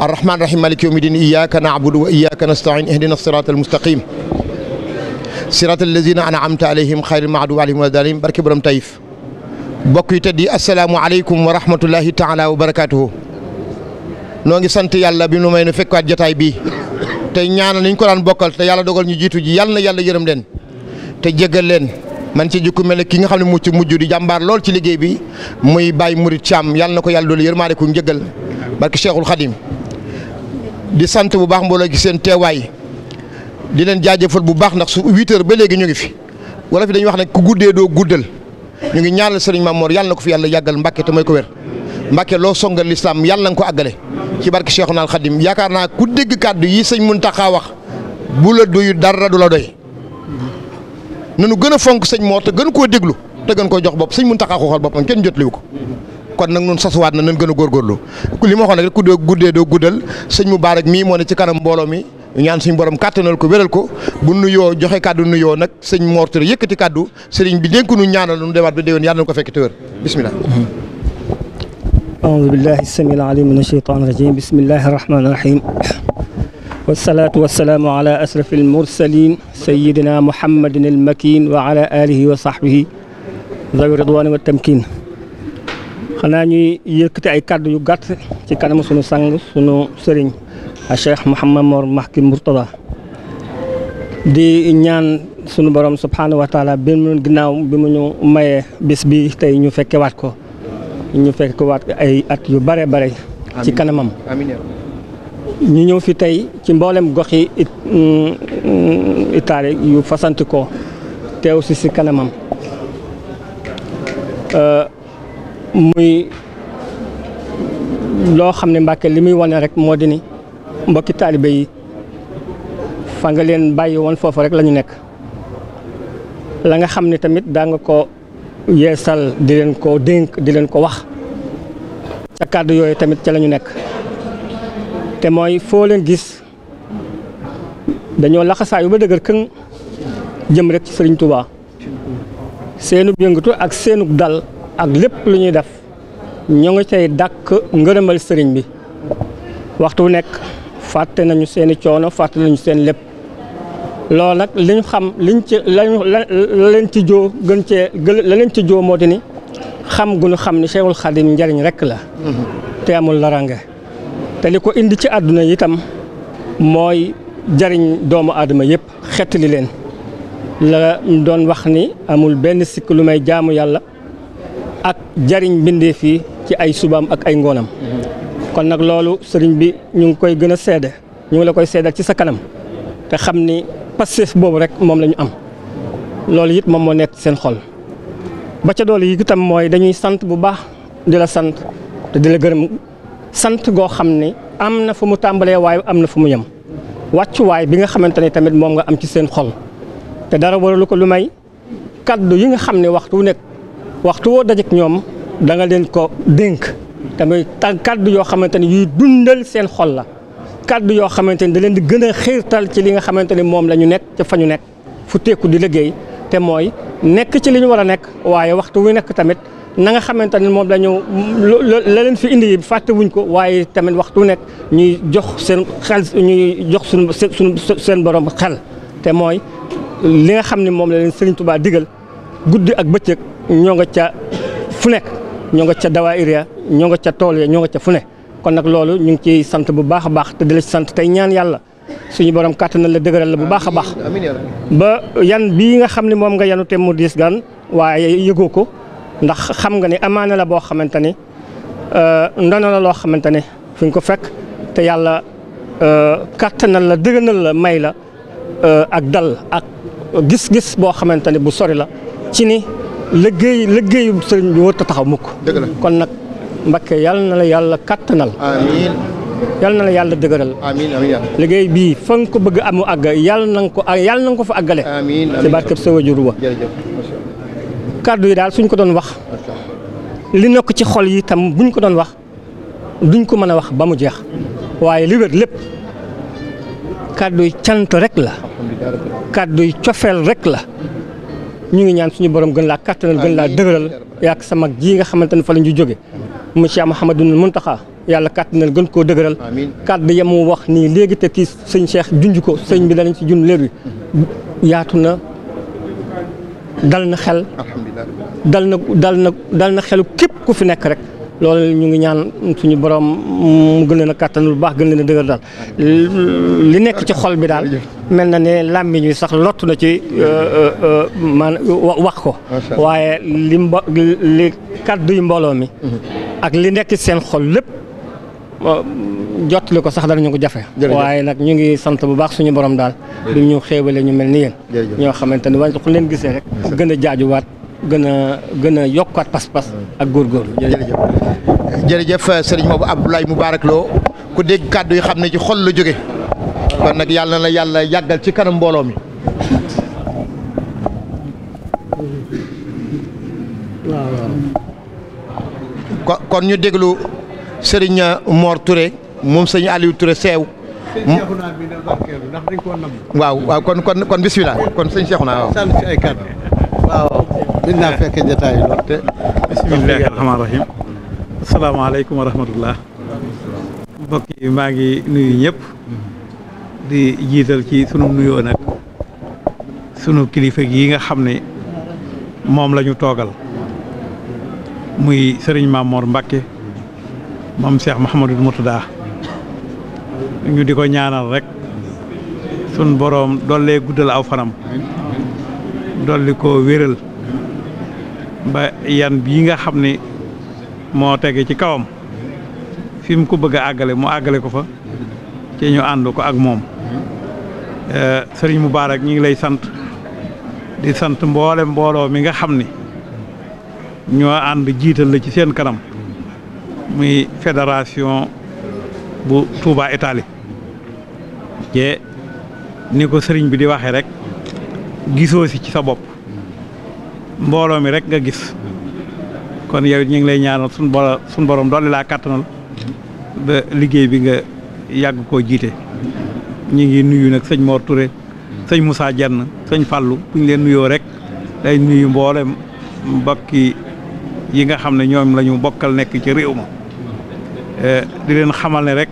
الرحمن الرحيم مالك يوم الدين إياك نعبد وإياك نستعين اهدنا الصراط المستقيم صراط الذين أنعمت عليهم خير المغضوب عليهم ولا الضالين barke borom Taïf mbokk yi teddi assalaamu aleykum wa rahmatullahi taala wa barakatuhu noo ngi sant yàlla bi nu may nu fekkaat jotaay bi te ñaanal niñ ko daan bokkal te yàlla dogal ñu jiitu ji yàlla na yàlla yërëm leen te jéggal leen man ci jikku mel ne ki nga xam ne mu ci mujj di jàmbaar lool ci liggéey bi muy Baye Mouride Thiam yàlla na ko yàlla doolu yërmaale ko njëggal barke Cheikhul Khadim di sant bu baax mbooloo gi seen teewaay di leen jaajëfal bu baax ndax su 8 heures ba léegi ñu ngi fi wala fi dañuy wax ne ku guddee doo guddal ñu ngi ñaanal Serigne Mamor yàlla na ko fi yàlla yàggal Mbàkke te mooy ko wér Mbàkke loo songal lislaam yàlla na ko àggale ci barke Cheikhul Khadim yaakaar naa ku dégg kàddu yi sëñ Muntaxa wax bu la doyu dara du la doy nanu gën a fonk sëñ Mor te gën koo déglu te gën koo jox bopp sëñ Muntaxa ko xool boppam kenn jotliwu ko kon nag nun sasuwaat na nan gën a góorgóorlu li ma waxoon rek ku guddee doo guddal sëñ Mubaarak mii moo ne ci kanam mbooloo mi ñaan suñu borom kàttanal ko wéral ko bu nuyoo joxe kàddu nuyoo nag sëñ Mor Touré yëkkati kàddu sëriñ bi dénk nu ñaanal nu demaat ba déwén yàlla na ko fekk te wér bismillah أعوذ بالله السميع العليم من الشيطان الرجيم بسم الله الرحمن الرحيم والصلاة والسلام على أشرف المرسلين سيدنا محمد المكين وعلى آله وصحبه ذوي الرضوان والتمكين xanaa ñuy yëkkati ay kàddu yu gàtt ci kanam sunu sang sunu sëriñ a Cheikh Mouhamad Mor Macky Mourtada di ñaan sunu borom subhanahu wa taala bi mu ginnaaw bi mu ñu mayee bis bi tey ñu fekkewaat ko ay at yu bare bare ci kanamam ñu ñëw fi tey ci mboolem gox yi Italie yu fasanti ko teew si kanamam muy loo xam ne Mbàkke li muy wane rek moo di ni mbokki taalibe yi fa nga leen bàyyi woon foofu rek la ñu nekk la nga xam ne tamit daa nga ko yeesal di leen ko dénk di leen ko wax ca kàddu yooyu tamit ca la ñu nekk te mooy foo leen gis dañoo laxasaayu ba dëgër këng jëm rek ci Sëriñ Tuubaa seenub yëngatu ak seenub dal ak lépp lu ñuy def ñoo ngi cay dàkk ngërëmal sëriñ bi waxtu wu nekk fàtte nañu seeni coono fàtte nañu seen lépp loolu nag liñ xam liñ ci la leen ci joo gën cee la leen ci joo moo di ni xam gu ñu xam ni Cheikhul Khadim njariñ rek la te amul larange te li ko indi ci àdduna itam mooy jariñ doomu aadama yëpp xettali leen la doon wax ni amul benn sikk lu may jaamu yàlla ak jariñ mbindeef yi ci ay subaam ak ay ngoonam kon nag loolu sëriñ bi ñu ngi koy gën a seede ñu ngi la koy seedal ci sa kanam te xam ni passeef boobu rek moom la ñu am loolu it moom moo nekk seen xol ba ca doole yi itam mooy dañuy sant bu baax di la sant te di la gërëm sant goo xam ni am na fu mu tàmbalee waaye am na fu mu yem wàccuwaay bi nga xamante ne tamit moom nga am ci seen xol te dara waralu ko lu may kaddu yi nga xam ne waxtu wu nekk waxtu woo dajek ñoom da nga leen ko dénk tamit kaddu yoo xamante ne yuy dundal seen xol la kaddu yoo xamante ne da leen di gën a xiirtal ci li nga xamante ne moom la ñu nekk te fa ñu nekk fu teeku di liggéey te mooy nekk ci li ñu war a nekk waaye waxtu wu nekk tamit na nga xamante ne moom la ñu la leen fi indi fàtte wuñ ko waaye tamit waxtu wu nekk ñuy jox seen xel ñuy jox seen borom xel te mooy li nga xam ne moom la leen Sëriñ Tuubaa digal guddi ak bëccëg ñoo nga ca fu nekk ñoo nga ca dawaayir ya ñoo nga ca tool ya ñoo nga ca fu ne kon nag loolu ñu ngi ciy sant bu baax a baax te di la ci sant tey ñaan yàlla suñu borom kàttanal la dëgëral la bu baax a baax ba yan bii nga xam ne moom nga yanu te mu diis gan waaye yëgoo ko ndax xam nga ne amaana la boo xamante ni ndono la loo xamante ne fi nga ko fekk te yàlla kàttanal la dëgëral la may la ak dal ak gis-gis boo xamante ne bu sori la ci ni liggéeyu sëriñ bi warut a taxaw mukk kon nag Mbakke yàlla na la yàlla kattanal amiin yàlla na la yàlla dëgëral amiin amiin liggéey bii fa nga ko bëgg amu àgg yàlla na nga ko fa àggale amiin ci barkeb sa wajur wa kàddu yi daal suñ ko doon wax li nekk ci xol yi tam buñ ko doon wax duñ ko mën a wax ba mu jeex waaye li wér lépp kàddu yi cant rek la kàddu yi cofeel rek la ñu ngi ñaan suñu borom gën laa kattanal gën laa dëgëral yaak sa mag ji nga xamante ne fa la ñu jóge monsieur Mouhamadou Mountakha yàlla kàttanal gën koo dëgëral. kàddu ya mu wax nii léegi te kii sëñ Cheikh junj ko sëñ bi danañ ci jun léegi yaatu na dal na xel. dal na xelu képp ku fi nekk rek. loolu ñu ngi ñaan suñu borom mu gën leen a kàttan lu baax gën leen a dëgër daal li nekk ci xol bi daal mel na ne làmmiñ wi sax lottu na ci wax ko waaye li kàddu yu mbooloo mi ak li nekk ci seen xol lépp jottali ko sax danañu ko jafe waaye nag ñu ngi sant bu baax suñu borom daal du ñu xéewale ñu mel ni yéen ñoo xamante ne waaye ku leen gisee rek gën a jaajuwaat gën a yokkaat pas-pas ak góorgóorlu jërëjëf sëriñ Mabou Abdoulaye Moubarak Lo ku dégg kàddu yi xam ne ci xol la jóge kon nag yàlla na la yàlla yàggal ci kanam mbooloo mi kon ñu déglu sëriñ Mor Touré moom sëñ Aliou Touré seew waaw kon bismillah kon sëñ Cheikhouna waaw ci ay kàddu waaw dinaa fekk jotaay lool te bismillahi rahmaani rahim asalaamaaleykum wa rahmatullah mbokk yi maa ngi nuyu ñëpp di jiital ci sunu nuyoo nag sunu kilifa gi nga xam ne moom la ñu toogal muy sëriñ Mamor Mbacke moom Cheikh Mouhamadou Mourtada ñu di ko ñaanal rek sun boroom dollee guddal aw fanam dolli ko wéral ba yan bii nga xam ne moo tege ci kawam fi mu ko bëgg a àggale mu àggale ko fa ci ñu ànd ko ak moom sëriñ Moubarak ñi ngi lay sant di sant mbooloo mi nga xam ni ñoo ànd jiital la ci seen kanam muy fédération bu Touba Italie te ni ko sëriñ bi di waxee rek gisoo si ci sa bopp mbooloo mi rek nga gis kon yow ñu ngi lay ñaanal suñ borom dolli laa kàttanal ba liggéey bi nga yàgg koo jiite ñu ngi nuyu nag sëñ Mor Touré sëñ Moussa Dieng sëñ Fallou bu ñu leen nuyoo rek day nuyu mboolem mbokki yi nga xam ne ñoom la ñu bokkal nekk ci réew ma di leen xamal ne rek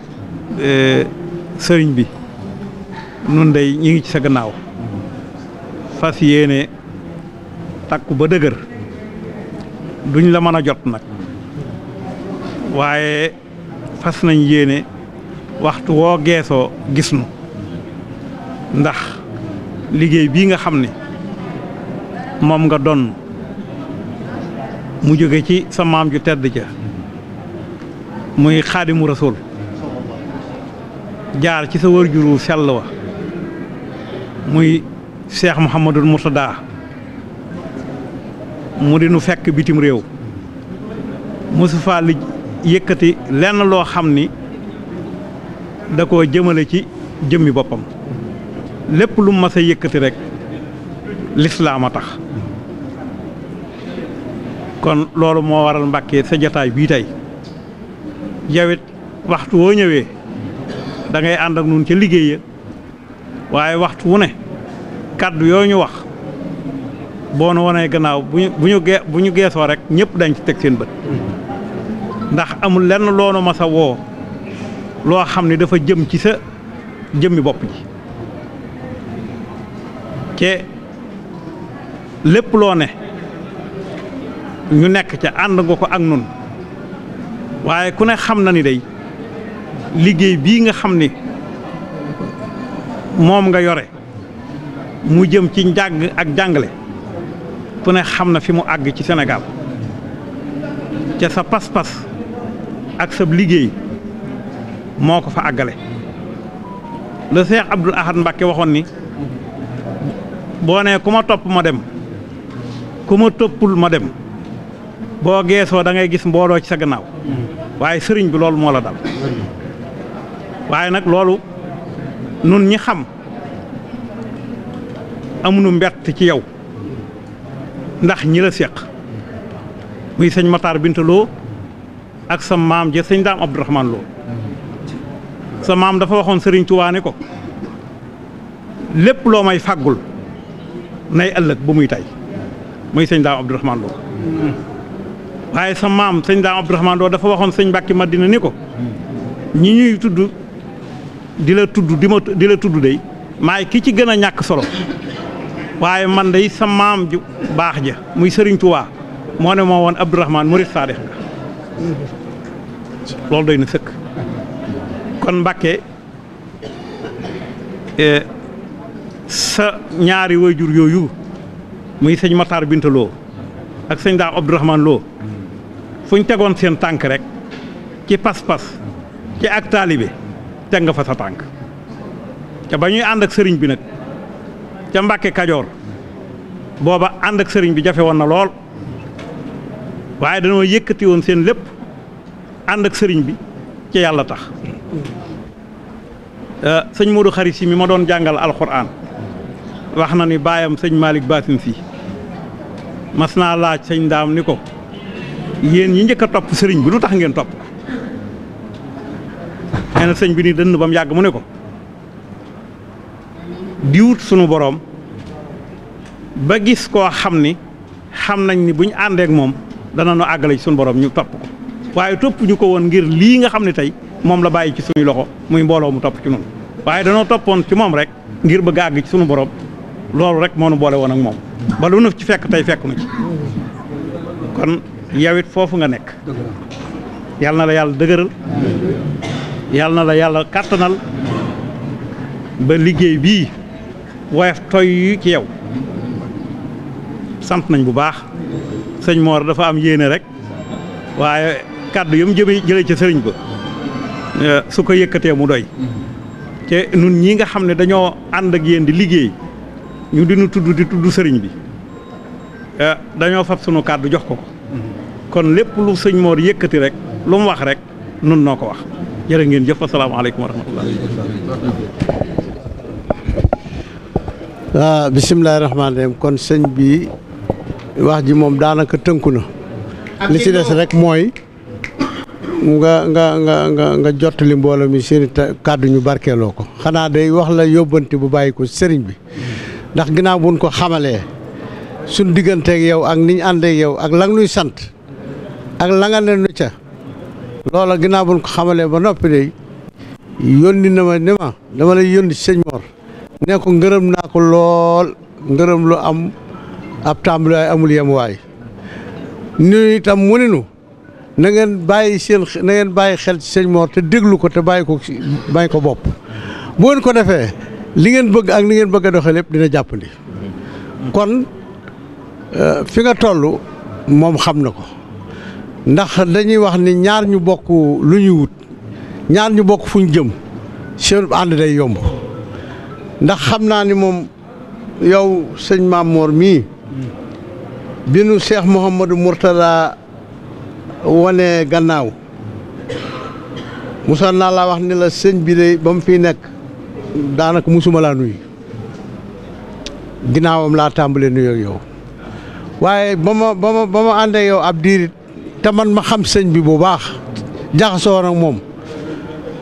sëriñ bi nun day ñi ngi ci sa gannaaw fas yéene takku ba dëgër duñ la mën a jot nag waaye fas nañ yéene waxtu woo geesoo gis nu ndax liggéey bii nga xam ne moom nga doon mu jóge ci sa maam ju tedd ja muy Xaadimu Rasuul jaar ci sa wërjuru sell wa muy Cheikh Mouhamadul Mourtada mu di nu fekk bitim réew mosu faa li yëkkati lenn loo xam ni da koo jëmale ci jëmmi boppam lépp lu mas a yëkkati rek lislaam a tax kon loolu moo waral Mbàkke sa jotaay bii tey yawit waxtu woo ñëwee da ngay ànd ak nun ca liggéey ya waaye waxtu wu ne kàddu yoo ñu wax boo nu wanee gannaaw bu ñu geesoo rek ñëpp dañ ci teg seen bët ndax amul lenn loonu ma sa woo loo xam ne dafa jëm ci sa jëmmi bopp ji ce lépp loo ne ñu nekk ca ànd nga ko ak nun waaye ku ne xam na ni day liggéey bii nga xam ni moom nga yore mu jëm ci njàng ak jàngale ku ne xam na fi mu àgg ci Sénégal ca sa pas-pas ak sa liggéey moo ko fa àggale le Cheikh Abdoul Ahad Mbacké waxoon ni boo nee ku ma topp ma dem ku ma toppul ma dem boo geesoo da ngay gis mbooloo ci sa gannaaw waaye sëriñ bi loolu moo la dal waaye nag loolu nun ñi xam amuñu mbett ci yow ndax ñi la séq muy sëñ Matar Binta Lo ak sa maam ja sëñ Daam Abdourahmane Lo sa maam dafa waxoon sëriñ Tuubaa ne ko lépp loo may fàggul nay ëllëg bu muy tey muy sëñ Daam Abdourahmane Lo waaye sa maam sëñ Daam Abdourahmane Lo dafa waxoon sëñ Mbàkke Madina ni ko ñi ñuy tudd di la tudd day maay ki ci gën a ñàkk solo waaye man day sa maam ju baax ja muy Sëriñ Tuubaa moo ne moo woon Abdourahmane murid saadix nga loolu doy na sëkk kon Mbàkke sa ñaari waajur yooyu muy sëñ Matar Binta Lo ak sëñ Daam Abdourahmane Lo fu ñu tegoon seen tànk rek ci pas-pas ci ak taalibe teg nga fa sa tànk ca ba ñuy ànd ak sëriñ bi nag ca Mbàkke Kajoor booba ànd ak sëriñ bi jafe woon na lool waaye dañoo yëkkati woon seen lépp ànd ak sëriñ bi ci yàlla tax sëñ Modou Khari Si mi ma doon jàngal alxuraan wax na ni baayam sëñ Malick Basin Si mas naa laaj sëñ Daam ni ko yéen ñi njëkk a topp sëriñ bi lu tax ngeen topp nee na sëñ bi ni dënn ba mu yàgg mu ne ko diwut sunu boroom ba gis koo xam ni xam nañ ni buñ àndeek moom dana nu àggale ci sunu boroom ñu topp ko waaye topp ñu ko woon ngir lii nga xam ne tey moom la bàyyi ci suñuy loxo muy mbooloo mu topp ci noonu waaye danoo toppoon ci moom rek ngir bëgg àgg ci sunu boroom loolu rek moo nu boole woon ak moom ba lu nu ci fekk tey fekk nu ci kon yow it foofu nga nekk yàlla na la yàlla dëgëral yàlla na la yàlla kàttanal ba liggéey bii woyof toy yu ci yow sant nañ bu baax sëñ Mor dafa am yéene rek waaye kàddu yam jële ca sëriñ ba su ko yëkkatee mu doy te nun ñii nga xam ne dañoo ànd ak yéen di liggéey ñu di tudd sëriñ bi dañoo fab sunu kàddu jox ko kon lépp lu sëñ Mor yëkkati rek lu mu wax rek nun noo ko wax jërë ngeen jëf asalaamaaleykum wa rahmatullah waaw bisimilahi rahmaani rahim kon sëñ bi wax ji moom daanaka tënku na li ci des rek mooy nga jottali mbooloo mi seeni kàddu ñu barkeeloo ko xanaa day wax la yóbbante bu bàyyi ko sëriñ bi ndax ginnaaw buñ ko xamalee suñ digganteeg yow ak niñ àndeeg yow ak lang nuy sant ak la nga ne nu ca loola ginnaaw buñ ko xamalee ba noppi de yónni na ma ni ma dama lay yónni sëñ Mor ne ko ngërëm naa ko lool ngërëm lu am ab tàmbaliwaay amul yemuwaay ñu itam mu ne nu na ngeen bàyyi xel ci sëñ Mor te déglu ko te bàyyi ko bopp bu ngeen ko defee li ngeen bëgg ak li ngeen bëgg a doxee lépp dina jàppandi kon fi nga toll moom xam na ko ndax dañuy wax ni ñaar ñu bokk lu ñuy wut ñaar ñu bokk fu ñu jëm seen ànd day yomb ndax xam naa ni moom yow sëñ Maam Mor mii bi nu Cheikh Mouhamadou Mourtada wane gannaaw musa naa laa wax ni la sëñ bi de ba mu fiy nekk daanaka musuma laa nuyu ginnaawam laa tàmbalee nuyu ak yow waaye ba ma àndee yow ab diirit te man ma xam sëñ bi bu baax jaxasoo nag moom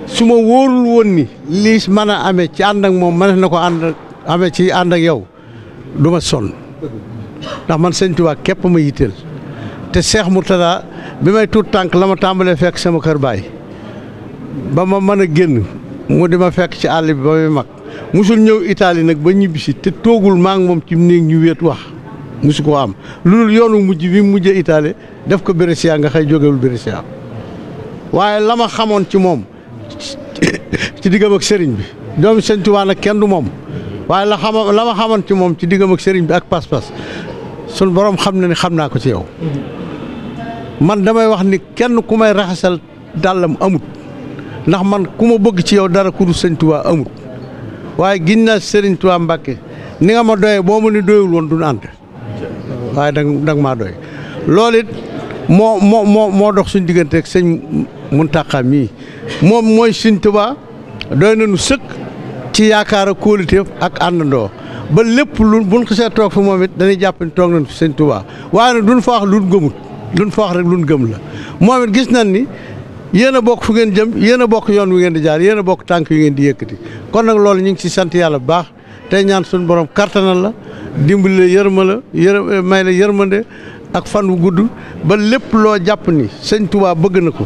su ma wóorul woon ni lii mën a amee ci ànd ak moom mën na ko amee ci ànd ak yow du ma sonn ndax man sëñ Tuubaa képp ma yitteel te Cheikh Mourtada bi may tuut tànk la ma tàmbalee fekk sama kër baay ba ma mën a génn mu di ma fekk ci àll bi ba muy mag musul ñëw Italie nag ba ñibbisi te toogul maa ngi moom ci néeg ñu wéet wax musu koo am lu dul yoonu mujj bi mujjee Italie def ko Brescia nga xëy jógewul Brescia waaye la ma xamoon ci moom ci diggam ak sëriñ bi doomi sëñ Tuubaa nag kenn du moom waaye la ma xamoon ci moom ci diggam ak sëriñ bi ak pas-pas sun borom xam na ni xam naa ko ci yow man damay wax ni kenn ku may raxasal dàllam amut ndax man ku ma bëgg ci yow dara ku dul sëñ Tuubaa amut waaye gin naa sëriñ Tuubaa Mbàkke ni nga ma doyee boo ma ni doyul woon duñ ànd waaye danga maa doy loolu it moo dox suñ diggante ak sëñ Muntaxa mii moom mooy sëñ Tuubaa doy nañu sëkk ci yaakaar ak kóoluteef ak àndandoo ba lépp lu buñ xasee toog fi moom it dañuy jàpp ni toog nañ fi sëñ Tuubaa waaye nag duñ fa wax luñ gëmut luñ fa wax rek luñ gëm la moom it gis nañ ni yéen a bokk fu ngeen jëm yéen a bokk yoon wi ngeen di jaar yéen a bokk tànk yu ngeen di yëkkati kon nag loolu ñu ngi ci sant yàlla bu baax tey ñaan suñu borom kartanal la dimbali la may la yërmande ak fan wu gudd ba lépp loo jàpp ni sëñ Touba bëgg na ko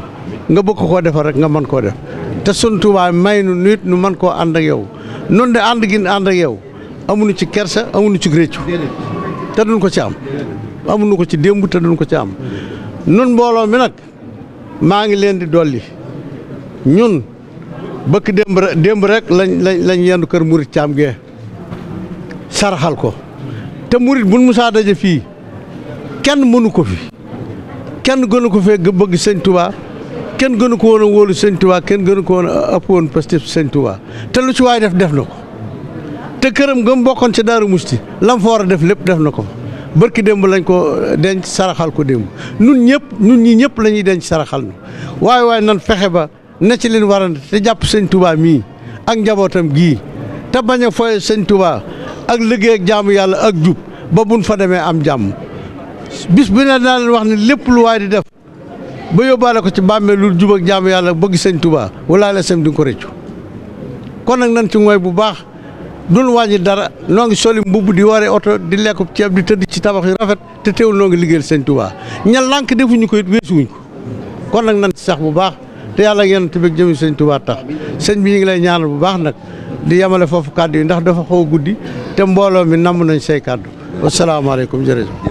nga bëgg koo defal rek nga mën koo def te sëñ Touba may nu nit nu mën koo ànd ak yow noonu de ànd gi ànd ak yow amuñu ci kersa amuñu ci réccu te duñ ko ci am amuñu ko ci démb te duñ ko ci am nun mbooloo mi nag maa ngi leen di dolli ñun bëkk démb rek lañ yendu kër murit caam gee saraxal ko te murit buñ musaa daje fii kenn mënu ko fi kenn gënu ko fee bëgg sëñ Touba kenn gënu ko woon a wóolu sëñ Touba kenn gënu ko woon a ëpp woon pastif sëñ Touba te lu ci waay def na ko te këram gëm bokkoon ci Daaru Musti lam fa war a def lépp def na ko bërki démb lañ ko denc saraxal ko démb nun ñi ñëpp la ñuy denc saraxal nu waaye nan fexe ba ne ci leen warante te jàpp sëñ Touba mii ak njabootam gii te bañ a foye sëñ Touba ak liggéey ak jaamu yàlla ak jub ba buñ fa demee am jàmm bis bi ne daa leen wax ne lépp lu waay di def ba yóbbaale ko ci bàmmee lu jub ak jaamu yàlla bëgg sëñ Touba wala la sem di nga ko rëccu kon nag nan ci mooy bu baax duñ wàññi dara noo ngi soli mbubb di waree oto di lekk ceeb di tëdd ci tabax yu rafet te teewul noo ngi liggéeyal sëñ Touba ña lànk defuñu ko it weesuwuñ ko kon nag nan ci sax bu baax te yàlla ngeen tibeg jëmi sëñ Touba tax sëñ bi ñu ngi lay ñaanal bu baax nag di yemale foofu kàddu yi ndax dafa xaw a guddi te mbooloo mi namm nañ say kàddu wasalaamaaleykum jërëjëf